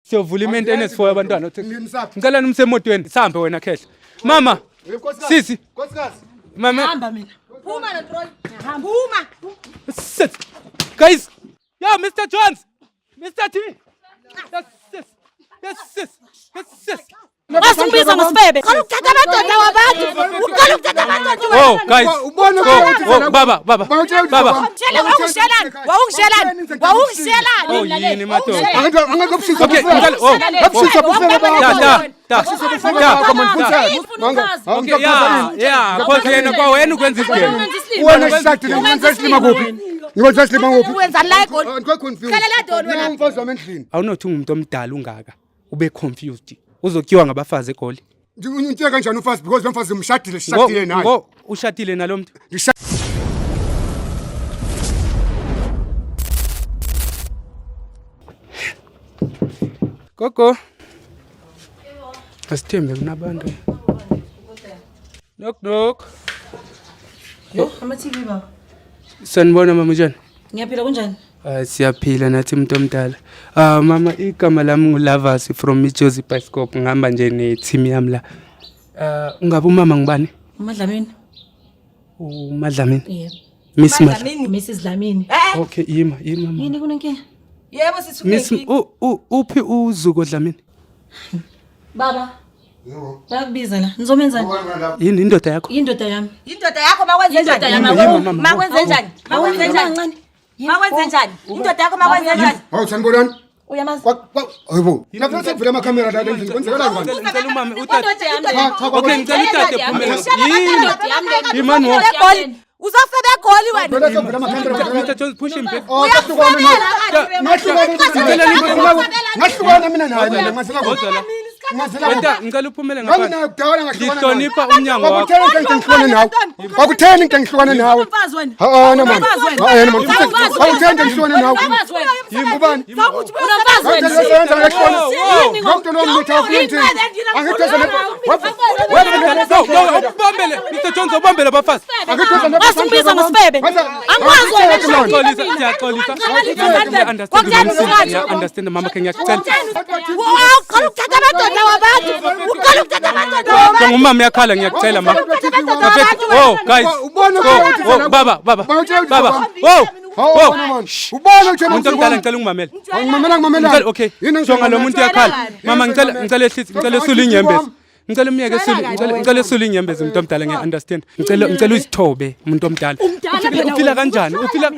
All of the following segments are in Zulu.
Siyovula i-maintenance for abantwana. Nginisaphi? Ngicela nimse emotweni. Sihambe wena khehla. Mama. Sisi. Nkosikazi. Mama. Hamba mina. Phuma no Troy. Phuma. Sit. Guys. Yo, Mr. Jones. Mr. T. Yes, sis. Yes, sis. Yes, sis. Wasungibiza ngosifebe. Qala ukuthatha amadoda wabantu. Uqala ukuthatha amadoda Oh, guys. Ubona Oh, ukuthi oh, baba, baba. Baba. Baba. Mtshele wawungishelani? Wawungishelani? Wawungishelani? Oh, yini madoda. Angeke Okay, ngicela oh. Abushisa bufebe Ta bakho. ta ta. Bufebe Ta. bakho man futhi. Okay, yeah, yeah. Cause yena kwa wena ukwenza isigebe. Wena shadile ngikwenza isilima kuphi? Ngikwenza isilima kuphi? Wenzani la eGoli? Ngikho confused. Hlala la Doni wena. Umfazi wami endlini. Awunothi ungumuntu omdala ungaka. Ube confused. Uzokutyiwa ngabafazi eGoli. Untshela kanjani umfazi because lo mfazi umshadile shadile naye. Ngo ushadile nalo muntu. Gogo. Asithembe kunabantu. Knock knock. Yo, ama-TV baba. Sanibona mama njani? Ngiyaphila kunjani? Ah siyaphila nathi umuntu omdala. Ah mama igama lami nguLavas from iJozi Bioscope ngihamba nje ne team yami la. Ah ungabe umama ngubani? UMadlamini. UMadlamini. Yebo. Miss Madlamini. Mrs Dlamini. Okay yima yima mama. Yini kunenkinga? Yebo sisi Miss uphi uZuko Dlamini? Baba. Bayakubiza la. Nizomenzani? Yini indoda yakho? Indoda yami. Indoda yakho makwenze Indoda njani? yami. Yima, mama. Makwenze njani? Makwenze njani? Kancane. Makwenze njani? Indoda yakho makwenze njani? Hawu sanibonani. Uyamazi? Hayibo. Lapho sekuvela amakhamera la endlini kwenzekalani manje? Ngicela umama utata. Indoda yami. Okay ngicela utata phumela. Yini? Yimani wo. Egoli. Uzofeba eGoli wena. Phela sekuvela amakhamera. Mr Jones push him back. Oh, ngahlukana mina. Ngahlukana mina naye mina ngazela kuphi? Wozala. Ngazela Weta kuphi? ngicela uphumele ngaphandle. Nganginayo kudala ngahlukana. Ngihlonipha umnyango wakho. Kwakutheni into engihlukane nawe? Kwakutheni into engihlukane nawe? Umfazi wena. Ha na man. Umfazi wena. Ha na man. Umfazi wena. Kwakutheni into engihlukane nawe? Umfazi wena. Ubani? Unomfazi wena. Senza ngehlukane. Wo, Lo muntu lo mlutha ufuna ukuthi angithosa ne. No, no, ubambele. Mr Jones ubambele abafazi. Wasungibiza ngosifebe. Angikwazi wena. Siyaxolisa, siyaxolisa. Understand, understand mama ke ngiyakucela. Uqala ukuthatha amadoda wabantu. Uqala ukuthatha amadoda wabantu. Jonga umama uyakhala ngiyakucela mama. Bafethu, oh guys. Ubona Oh, oh, baba, baba. Baba. Oh. Oh. Ubona ukuthi Umuntu omdala ngicela ungimamele. Angimamela ngimamela. Ngicela okay. Jonga lo muntu uyakhala. Mama ngicela ngicela ehlise ngicela esule inyembezi. Ngicela umyeke esule ngicela ngicela esule inyembezi umuntu omdala ngiya understand. Ngicela ngicela uzithobe umuntu omdala. Ufila kanjani? Ufila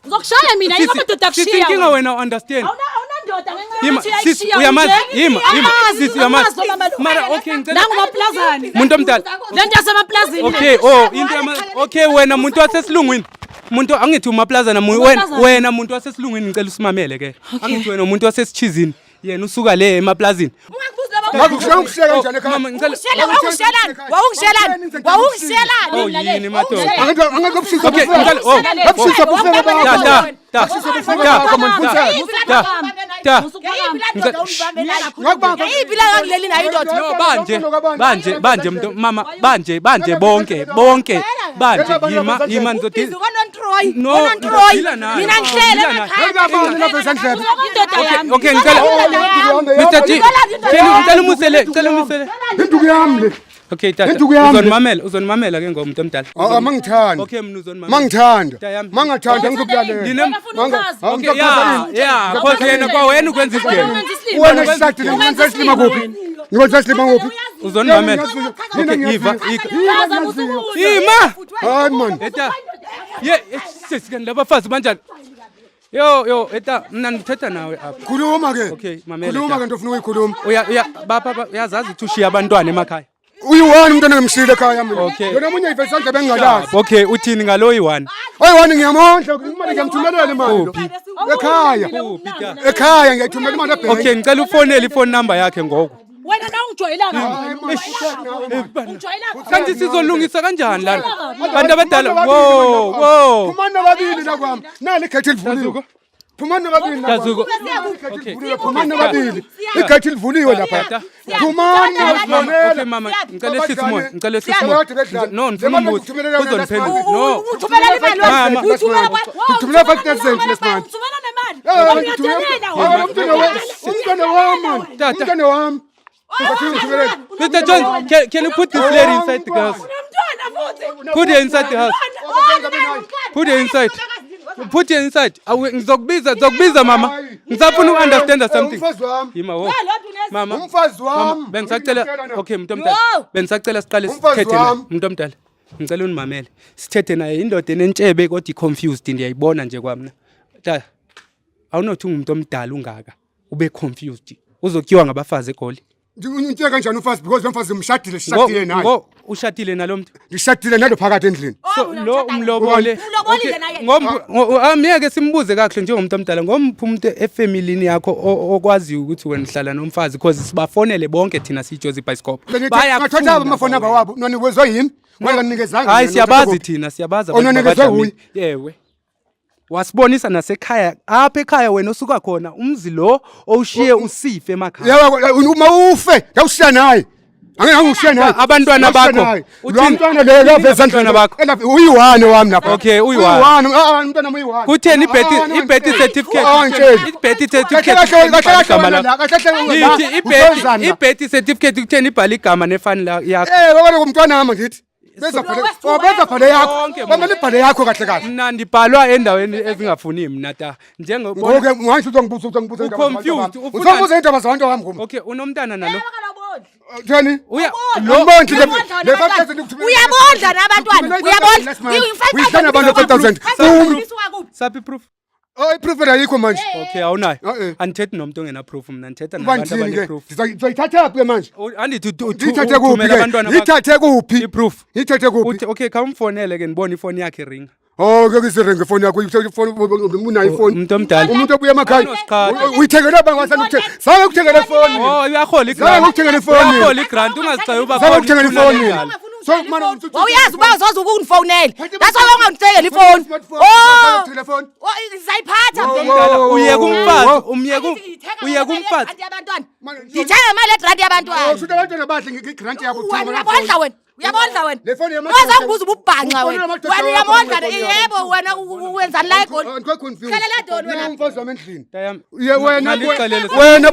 Ngizokushaya mina yiko amadoda Sisi akushiya. inkinga wena understand. Awunandoda ngenxa Yima yokuthi sisi uyayishiya uyamazi unje. yima yima Uyamazi, sisi uyamazi. uyamazi lo mama lo. Mara okay ngicela Nangu maplazane. umuntu omdala. Lento yasemaplazini. Okay oh into yama okay wena muntu wasesilungwini. Muntu angithi umaplazana wena Umaplazana. wena muntu wasesilungwini ngicela usimamele ke. Angithi wena umuntu wasesichizini. Yena usuka le emaplazini. Ngakushaya ukushaya kanjani ekhaya? Mama ngicela Wawungishelani? Wawungishelani? Wawungishelani? Oh yini madoda. Angeke angeke kushisa Okay ngicela oh Akushisa bufebe ta bakho. ta ta ta bakho, man, futhi. ta ta Ngakubamba. Yiphi la ngakuleli nayo indoda? No banje banje banje mntu mama banje banje bonke bonke banje yima yima ngizothi Ubhizi koNontroy. No, KoNontroy. ngidila naye. Mina ngihlele Ngidila naye. emakhaya. Ngakubamba lapha ezandlebe. Indoda Okay yami. okay ngicela Mr G ngicela umusele ngicela umusele Induku yami le. Okay tata Induku yami le. uzonimamela uzonimamela ke ngomuntu omdala Ah mangithanda. Okay mina uzonimamela Mangithanda. Tata yami. Mangathanda ngizokulalela. Ngine- Wena ufuna Manga- umfazi. Okay yeah yeah cause yena kwa wena ukwenza isigebe Wena shadile ngikwenza isilima kuphi? Ngikwenza isilima kuphi? uzonimamela Okay iva ima Hayi man. Eta ye sesi labafazi banjani Yo yo eta mina ngithetha nawe apha Khuluma ke. Okay, mamela, Khuluma tata. ke into ofuna ukuyikhuluma. uya uya bapha uyazazi ukuthi ushiya abantwana emakhaya Uyi-one umntwana ngimshiyile ekhaya mina. Okay. Yona omunye ivele isandla bengingalazi. Okay uthini ngalo yi-one Oyi-one ngiyamondla, imali ngiyamthumelela imali. lo. Kuphi? Ekhaya. Kuphi ta? Ekhaya ngiyayithumela imali ebhenki. Okay ngicela ufonele ifone number yakhe ngoku Wena na ungijwayelanga. Hayi, man. Ungijwayelanga. Kanti sizolungisa kanjani lana bantu abadala wo wo Phumani nababili la kwami. Nali igate livuliwe. Phumani nababili la kwami. Tazuko. Nali igate Okay. livuliwe, Phumani nababili. Igate livuliwe lapha. Phumani Mama, okay nababili. mama ngicela ehlise umoya ngicela ehlise umoya no ngifuna umbuzo uzoniphendula no Uthumelela imali Mama. wena. Uthumela kwa. Ngithumela 5,000 lesimanje. Uthumela nemali. Umntwana wami, umntwana wami. Mr. Jones, can you put this lady inside the house? Put her inside the house. Put her inside. Put her inside. Ngizokubiza, ngizokubiza mama. Ngisafuna uku-understand something. Umfazi wami. Yima wo. Mama. Umfazi Mama, wami. bengisacela, okay, muntu omdala. Bengisacela siqale Umfazi sithethe naye. wami. Muntu omdala. Ngicela unimamele. Sithethe naye, indoda enentshebe kodwa i-confused, ndiyayibona nje kwamna. Ta, awunothi ungumuntu omdala ungaka ube confused. Uzokutyiwa ngabafazi eGoli. Untshela kanjani umfazi, because lo mfazi ngimshadile, sishadile naye. Ushadile nalo muntu? Ngishadile nalo phakathi endlini. So lo umlobole. Umlobolile naye. Amiyeke simbuze kakuhle njengomuntu omdala, ngomphi umuntu efamilini yakho okwaziyo ukuthi wena uhlala nomfazi, because sibafonele bonke thina siyiJozi Bioscope. Ngathatha amafoni aba wabo, nonikezwe yimi? Wena nikezanga. Hayi, siyabazi thina, siyabazi abantu Ononikezwe bakwaDlamini. Yewe. Wasibonisa nasekhaya, apha ekhaya wena osuka khona, umzi lo owushiye usife emakhaya. Yebo, uma ufe, ngawushiya naye. Angeke ngishiye naye. Abantwana Ngawushiya bakho. naye. Uthini? Lo mntwana lo lo Uthini ezandleni abantwana bakho? Uyi-one wami lapha. Okay, uyi-one. Uyi-one. Ah, umntwana wami uyi-one. Kutheni Ah, i-birth certificate? Ah, ngitsheli. I-birth Kahle certificate kahle kahle kahle igama wena lakho. la, kahle kahle wena la. Lithi Usenzani la? i-birth certificate kutheni ibhala igama nefani yakho? Eh, wena umntwana wami ngithi. Beza bhale. Oh, beza bhale yakho. Konke, Bamele ibhale yakho kahle kahle. Mna ndibhalwa endaweni ezingafuni mna ta. Njengoba Ngoke manje uzongibuza indaba zabantu U-confused, bami. ufuna- Uzongibuza indaba zabantu bami ngoma. Okay, unomntana nalo. Theni? Uya Lo mbondli le Uyabondla le nabantwana. 5000 ngikuthumela. Uyabondla nabantwana. Uyabondla. Uyihlana abantu 5000. Saphi proof? Oh, iproof ayikho manje. Okay, awunayo. Eh, eh. Andithethi nomuntu ongena proof mna, ndithetha nabantu Ubandini ke? abane proof. Ndizoyithatha phi ke manje? Andithi Ngiyithathe kuphi uthumela ke? abantwana bakho Ngiyithathe kuphi? i-proof. Ngiyithathe kuphi? Uthi okay, khawumfonele ke ndibone ifoni yakhe ringa. Oh, ke isiringi ifoni yakho, uyithathe ifoni, unayo ifoni. Umuntu omdala. Umuntu obuya emakhaya. Awunosiqhatha. Uyithengele bani wasana ukuthenga? Zange ukuthengele ifoni. Oh, uyahola Zange i-grant. ukuthengele ifoni. Uyahola i-grant, ungazicayi uba Zange khona ukuthengele ufuna ifoni. lendlala. So mana Wawuyazi uba uzoze ukungifonela. That's why ungangithengeli ifoni. Oh. Oh, ngizayiphatha vele. Umdala, uye kumfazi, Wo. umye uye kumfazi. Grant yabantwana. Ngithenga imali yegrant yabantwana. Oh, shuthi abantwana badle nge-grant yakho. Wena uyabondla wena. Uyabondla wena. Le phone yamadoda- Wazangibuza ububhanxa Ufone wena. yamadoda Wena wakho, uyabondla le phone yakho. yebo wena wenzani la eGoli? Angikho-confused. Hlalela doni wena. Mina umfazi wami endlini. Tayam. Ye wena Ngalixelele wena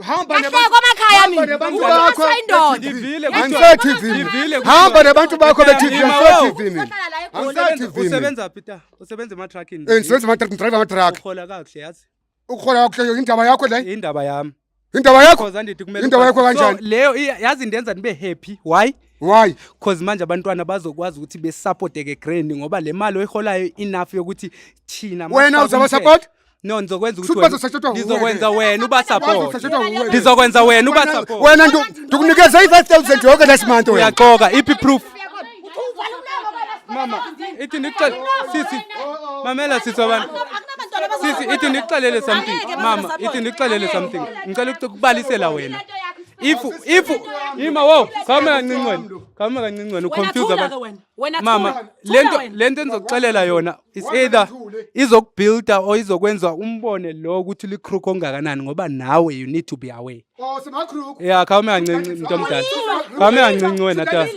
hamba Kahle kwamakhaya hamba mina. nabantu Umuntu bakho. wasayindoda. Ndivile Angise TV. Ndivile kuthiwa- Hamba nabantu bakho be TV, Ima, angise wo. TV mina. Uzohlala la eGoli. Angise TV. mina. Usebenza phi ta? Usebenza ema-truckini. Eh, ngisebenza ama-truck, ngidrive ama-truck. Uhola kakuhle yazi. Ukuhola kakuhle indaba yakho le. Indaba yami. Indaba yakho. Because andithi kumele Indaba yakho So kanjani? leyo yazi ndenza ndibe happy. Why? Why? Cause manje abantwana bazokwazi ukuthi besupporteke grand, ngoba le mali oyiholayo enough yokuthi thina Wena masifaka uzaba-support? umthetho. No, ngizokwenza ukuthi Shuthi wena- bazosupportwa wuwe ngizokwenza wena ubasupport. Bazosupportwa wuwe. Ngizokwenza wena ubasupport. Wena ndikunikeza i-5000 yonke last month wena. Uyaxoka, iphi proof? Mama, ithi ndikuxele, sisi, mamela sisi wabantu. Sisi, ithi ndikuxelele something. Mama, ithi ndikuxelele something. Ngicela ukubalisela wena. If ima wo, khawume kancinci wena. Khawume kancinci wena, Wena uconfuse thula ke abantu. wena. Wena Mama, thula. Thula lento wena. lento engizokuxelela yona is either izokubuilda or izokwenza umbone lo ukuthi li-crook ongakanani, ngoba nawe you need to be aware. Oh, simakrook. Yeah, khawume kancinci umuntu omdala. Khawume kancinci wena ta.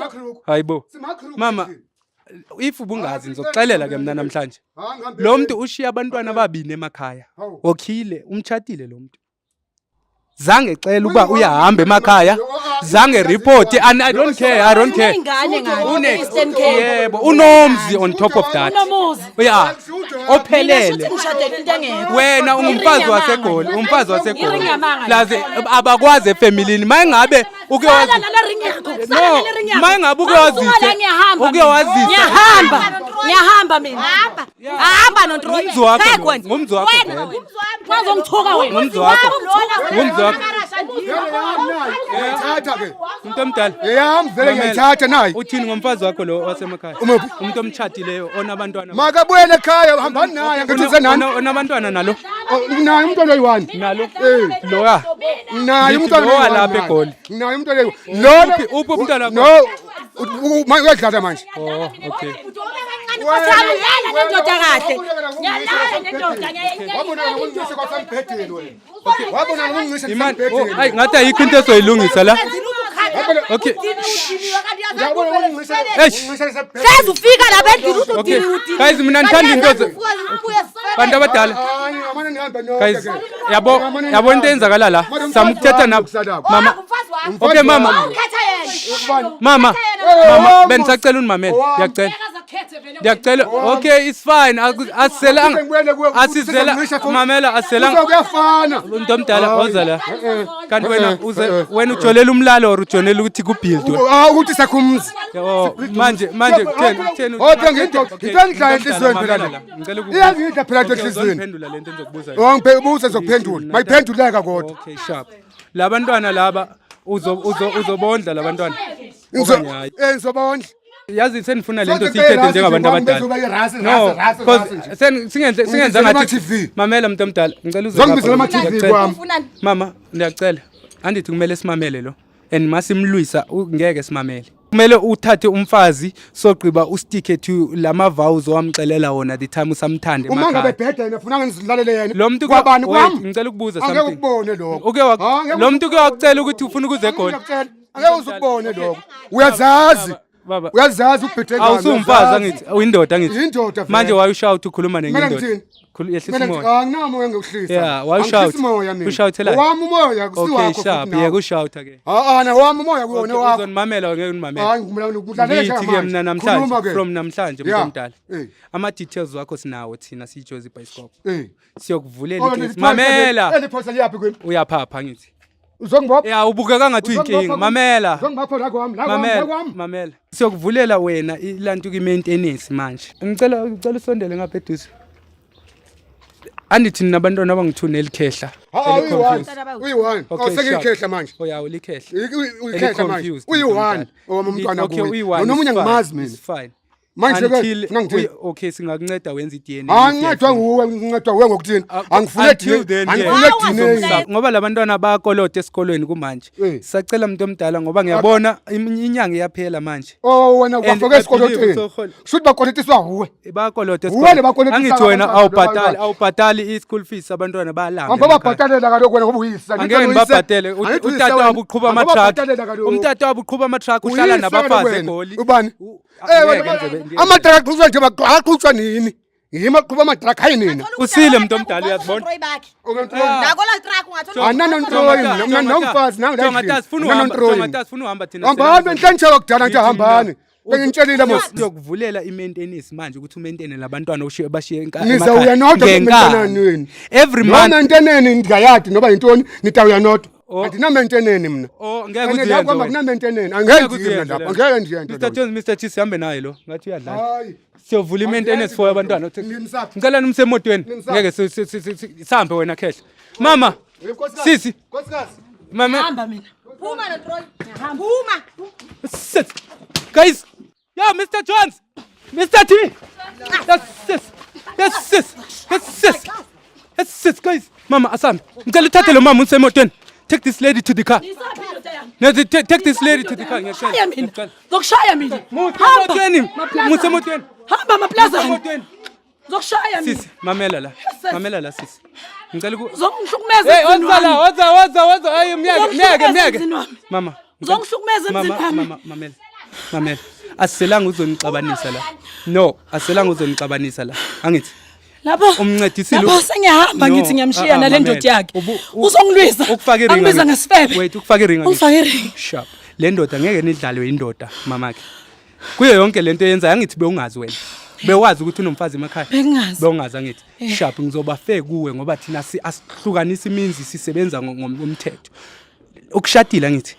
Hayibo. Mama, if ubungazi ngizokuxelela ke mina namhlanje. Lo muntu ushiya abantwana ababini emakhaya. Hawu. Wokhile, umtshatile lo muntu. Zange xela uba uyahamba emakhaya, zange report, and I don't care, I don't care. Uney'ngane ngale, Eastern Cape. Yebo, unomzi on top of that. Unomuzi. Yeah. Ophelele. Mina shuthi ngishadele into engekho. Wena ungumfazi Iring waseGoli, umfazi waseGoli. Iring yamanga. Plus abakwazi efamilini. Mayingabe uke Sala wazi nale ring yakho. Sala No, nale ring yakho. mayingabe uke Mangisuka la wazise, ngiyahamba uke mina. wazise. Ngiyahamba. Ngiyahamba mina. Hamba. Hamba noNtroyi. Ngumzi wakho Khaya lo, wena. ngumzi wakho Wena, vele. ngumzi wami. Bazongithuka wena. Ngumzi wakho. Ngumzi wakho. Ngiyayithatha ke. Umuntu omdala. Eyami vele ngiyayithatha nayi. Uthini ngomfazi wakho lo wasemakhaya? Umuphi? Umuntu omtshatileyo onabantwana. Makabuyele ekhaya, hambani naye ngithi uze nani. Onabantwana nalo? Oh, naye umntwana oyi-one. Nalo? Eh. Loya. Naye Ngithi umntwana lowa oyi-one lapha naye. eGoli. Naye umntwana oyi-one. Lona Uphi umntwana wakho? No, uyadlala manje. Oh, okay. Ngiyalala nendoda kahle. Ngiyalala nendoda. Wabona ngokuncishe kwasembhedeni wena. Wabona ngokuncishe Imani, oh, kwasembhedeni. ayi ngathi ayikho into ezoyilungisa la. Okay. Uyabona ngokuncishe Eish. ngokuncishe kwasembhedeni. Hlezi ufika lapha endlini uthi Okay. udini udini. Guys, mina ngithanda into Bantu abadala. Hayi, ngamane nihambe nonke Guys, ke. yabo Ngamane yabo into nihambe. eyenzakala la. Mara umfazi Samukuthetha wami nabo. kusalapho. Mama, Umfazi wakho. Umfazi Okay, mama. wami. Ukhetha yena. Mama, Eh, mama, owami. bengisacela unimamele. Owami. Ngiyacela. Ngiyacela. Okay, it's fine. Asiselanga. Ngibuyele kuwe, Asizela usizongisha futhi. mamela asiselanga. Kuyafana. Umuntu omdala oza la. Eh, eh. Kanti wena Eh, uze eh, eh. wena ujolela umlalo or ujonela ukuthi kubuildwe. Ah, ukuthi sakhumzi. Oh, manje manje 10 10. Oh, phela ngiyindoda. Into engidlayo enhliziyweni phela le. Ngicela Iyangidla phela into enhliziyweni. Uzongiphendula lento engizokubuza yona. Oh, ngiphe ngizokuphendula. Mayiphenduleka kodwa. Okay, sharp. Labantwana laba uzo uzo uzobondla labantwana. Ngizo Okanye hayi. eh ngizobondla. Yazi senifuna lento Sonke siyithethe phela njengabantu nje, abadala. bezoba irasi, No, rasi, rasi, cause rasi nje. singenze Ungibizela ngathi ama-TV. mamela mntu omdala, ngicela uze Zongibizela ngapha. ama-TV Ngiyacela. kwami. Ufunani? Mama, ngiyacela. Andithi kumele simamele lo. And masimlwisa ngeke simamele. Kumele uthathe umfazi sogqiba usticke to lama vows owamxelela wona the time usamthanda Uma ngabe emakhaya. bheda yena funa ngizilalele yena. Lo muntu kwabani wait, kwami? ngicela ukubuza Angeke something. ukubone lokho. Uke wa Ah, angeke lo muntu uke wakucela ukuthi ufuna ukuze egoli. Ngiyakutshela. Angeke uze ukubone lokho. Uyazazi. Baba. Uyazazi ubhede ngani. Awusumfazi uyazazi. angithi, uyindoda angithi. Yindoda vele. Manje wayushout ukhuluma nenye Kumele indoda. ngithini? Yehlisa Kumele umoya. ngithi ah nginamoya ngikuhlisa. Yeah, why Angihlisi shout? umoya mina. Ushoutelani? Owami umoya Okay, kusiwakho sharp. futhi Yeka ushouta ke. Ah ah na wami umoya kuwona Okay, wakho. uzonimamela ngeke unimamele. Hayi ngimela ukudlalela Ngithi ke mina namhlanje from namhlanje Yeah. mntu omdala. Eh. Ama details wakho sinawo thina siyiJozi Bioscope. Eh. Siyokuvulela Oh, icase. leli Mamela. Eli phosa liyaphi kwini? Uyaphapha ngithi. Uzongibopha. Ya ubukeka ngathi uyinkinga. Mamela. Uzongibopha la kwami, la kwami, la Mamela, kwami. mamela. Siyokuvulela wena ilantu ki-maintenance manje. Ngicela usondele ngapha eduze. Andithi nabantwana abangu-2 nelikhehla. Ah, uyi-one. Eli-confused. Uyi-one. Okay, Oh, sengiyikhehla sharp. manje. Oh ya ulikhehla. Uyikhehla manje. Eli-confused, Uyi-one. mntu omdala. Owami umntwana Okay, kuye. uyi-one, Nomunye it's fine, angimazi mina. it's fine. Manje ke Until funa ngithini? okay singakunceda wenze i-DNA. Ah, ngincedwa nguwe, ngincedwa nguwe ngokuthini? Angifune Until then, angifune yeah. DNA. Ngoba labantwana bayakolota esikolweni kumanje. Eh. Sacela umuntu omdala ngoba ngiyabona inyanga iyaphela manje. Oh wena And bafake I believe esikolotweni. usohola. Shuthi bakolotiswa nguwe. Bayakolota Uwe le bakolotisa Angithi wena abantwana, awubhatali abantwana. awubhatali i-school fees abantwana bayalamba. Hamba emakhaya. babhatalela kaloku wena ngoba uyisa. Angeke ngibabhatele. Utata wabo uqhuba ama-truck. Umtata wabo uqhuba ama-truck uhlala nabafazi eGoli. Ubani? Angeke Eh wena ngize ama-truck aqhutshwa nje aqhutshwa nini? Yimi aqhuba ama-truck hayi nina. Usile umuntu omdala uyazibona. Nakola truck ungathola. Ananontroyi mina, mina nomfazi nangu la endlini. Ananontroyi. Sifuna uhamba thina. Hambani enhlanhla kudala nje hambani. Bengintsheliile mos. Siyokuvulela i-maintenance manje ukuthi umaintaine labantwana ushiye bashiye Nizawuya nodwa ngenkani. kumenteneni. Every Noma month. enteneni ndingayadi noba yintoni nitawuya nodwa. Oh. Andinamenteneni mina. Oh, ngeke And la uziyenze kwami wena. akunamenteneni. Ngeke Angeke ndiye uziyenze mina lapho. leyo. Angeke ndiyenze. Mr Jones, Mr Cheese sihambe naye lo. Ngathi uyadlala. Hayi. Siyovula i-maintenance for abantwana. Nginisaphi? Ngicela nimse emotweni. Nginisaphi? Ngeke sihambe wena khehla. Mama. Sisi. Nkosikazi. Mama. Hamba mina. Phuma noTroy. Phuma. Sit. Guys. Yeah, Mr. Jones. Mr. T. That's sis. That's sis. That's sis. That's sis, guys. Mama, asambe. Ngicela uthathe lo mama usemotweni. Take this lady to the car. Nisaphi indoda yami? No, take this lady to the car. Ngiyacela. Shaya mina. Ngiyacela. Ngizokushaya mina. Musa Hamba. emotweni. Maplaza. Musa emotweni. Hamba maplazana. Emotweni. Ngizokushaya mina. Sisi, mamela la. Sis. Mamela la sisi. Ngicela ku Uzongihlukumeza Hey, emzini woza la, wami. woza, woza, woza. Hayi, myeke, myeke, Uzongihlukumeza myeke. emzini wami. Mama. Uzongihlukumeza emzini Mama, wami. mama, mamela. Mamela. Asiselanga uzonixabanisa la. No, asiselanga uzonixabanisa la. Angithi. Lapho Umncedisile. Lapho sengiyahamba No, ngithi ngiyamshiya ah, ah, nale mamela. ndoda yakhe. Uzongilwisa. Ukufaka iringi. Angibiza angithi. ngesifebe. Wait, ukufaka iringi. angithi. Ungifake iringi. Sharp. Le ndoda ngeke nidlalwe indoda mamakhe. Kuyo yonke lento eyenzayo angithi bewungazi wena. Bewazi ukuthi unomfazi emakhaya. Bengingazi. Bewungazi angithi. Sharp ngizoba fair kuwe ngoba thina asihlukanisi iminzi sisebenza ngomthetho. Ukushadile angithi.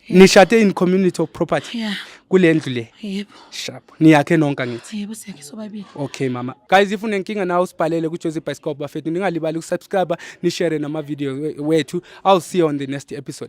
Nishade in community of property. Yeah. Kule ndlu le. Yebo. Sharp. Niyakhe nonke angithi. Yebo siyakhe sobabili. Okay mama. Guys if unenkinga nawe usibhalele ku Jozi Bioscope bafethu ningalibali ukusubscribe ni share nama video wethu. I'll see you on the next episode.